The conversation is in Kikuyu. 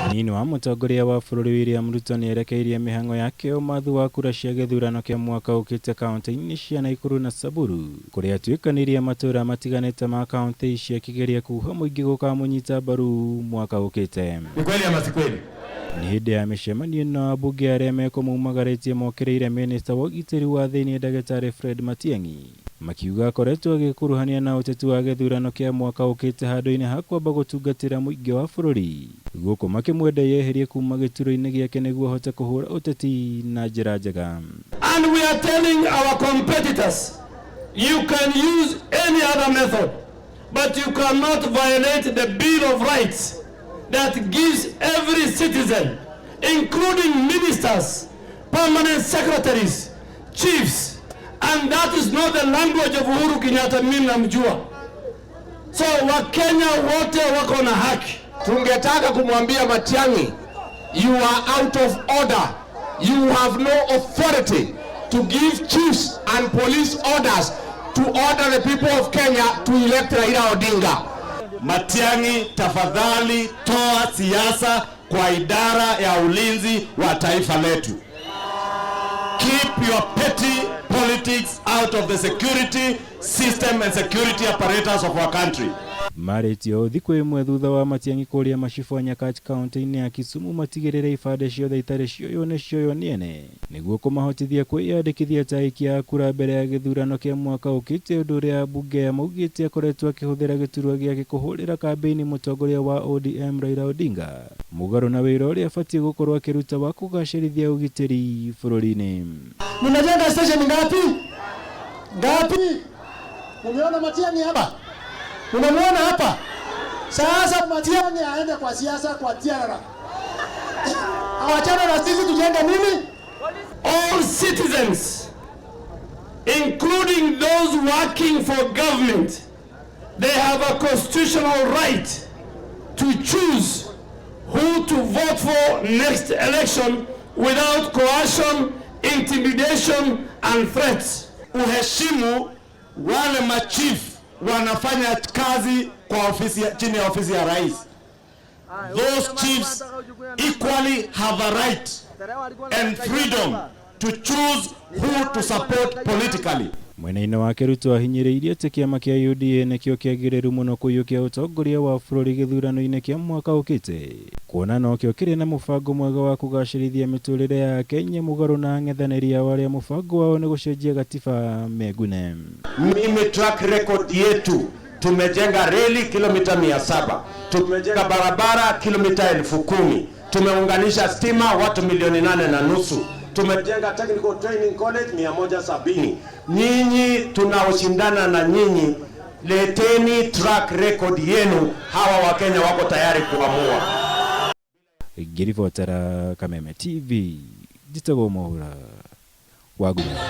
Mũnini wa mũtongoria wa bũrũri William Ruto nĩerekeirie mĩhang'o yake ũmathu wa kura cia gĩthurano kĩa mwaka ũkĩte kaunti-inĩ cia Naikuru na Samburu kũrĩa atuĩkanĩirie matũra matiganĩte ma kaunti ici akĩgeria kuha mũingĩ gũkamũnyita mbaru mwaka ũkĩte. Ni kweli ama si kweli? Nĩ hĩndĩ ya mĩcemanio ĩno ambunge arĩa mekũmaumagarĩtie mokĩrĩire mĩnĩsta wa ũgitĩri wa thĩinĩ ndagĩtarĩ Fred Matiang'i makiuga akoretwo agĩkuruhania na ũteti wa gĩthurano kĩa mwaka ũkĩte handũ-inĩ ha kwamba gũtungatĩra mũingĩ wa bũrũri gũkũ makĩmwenda yeherie kuma gĩturwa-inĩ gĩake nĩguo ahote kũhũra ũteti na njĩra njega. And we are telling our competitors, you can use any other method, but you cannot violate the Bill of Rights that gives every citizen, including ministers, permanent secretaries, chiefs, and that is not the language of Uhuru Kenyatta, mimi namjua. So Wakenya wote wako na haki. Tungetaka kumwambia Matiang'i, you are out of order. You have no authority to give chiefs and police orders to order the people of Kenya to elect Raila Odinga. Matiang'i, tafadhali toa siasa kwa idara ya ulinzi wa taifa letu. Keep your petty politics out of the security system and security apparatus of our country. Marĩtie ũũ thikũ ĩmwe thutha wa Matiang'i kũria macibũ a Nyakach kaunti-inĩ ya Kisumu matigĩrĩre ibandĩ ciothe itarĩ cioywo nĩ cioywo nĩ ene nĩguo kũmahotithia kwĩyandĩkithia ta aikia a kura mbere ya gĩthurano kĩa mwaka ũkĩte ũndũ ũrĩa ambunge aya maugĩte akoretwo akĩhũthĩra gĩturwa gĩake kũhũrĩra kambĩini mũtongoria wa ODM Raila Odinga mũgarũ na wĩra ũrĩa abatiĩ gũkorwo akĩruta wa kũgacĩrithia ũgitĩri bũrũri-inĩ. Mnajenga station ngapi? Ngapi? Umeona Matiang'i hapa? Unamuona hapa? Sasa Matiang'i aende kwa siasa kwa tiarara. Awachane na sisi tujenge nini? All citizens, including those working for government, they have a constitutional right to choose who to vote for next election without coercion, intimidation and threats. Uheshimu wale machief wanafanya kazi kwa ofisi chini ya ofisi ya rais. Those chiefs equally have a right and freedom to choose who to support politically. Mwena-inĩ wake Ruto ahinyĩrĩirie atĩ kĩama kĩa UDA nĩkĩo kĩagĩrĩru mũno kũiyũkia ũtongoria wa bũrũri gĩthurano-inĩ kĩa mwaka ũkĩte kuona nokĩo kĩrĩ na mũbango mwega wa kũgacĩrithia mĩtũrĩre ya Kenya mũgarũ na ang'ethanĩri ao arĩa mũbango wao nĩ gũcenjia gatiba megune. Mimi track record yetu, tumejenga reli kilomita 700, tumejenga barabara kilomita 10,000, tumeunganisha stima watu milioni 8.5, tumejenga technical training college 170. Nyinyi tunaoshindana na nyinyi, leteni track record yenu. Hawa Wakenya wako tayari kuamua. Ngĩribotera Kameme TV, njĩtagwo Mwaura wa Ngunya.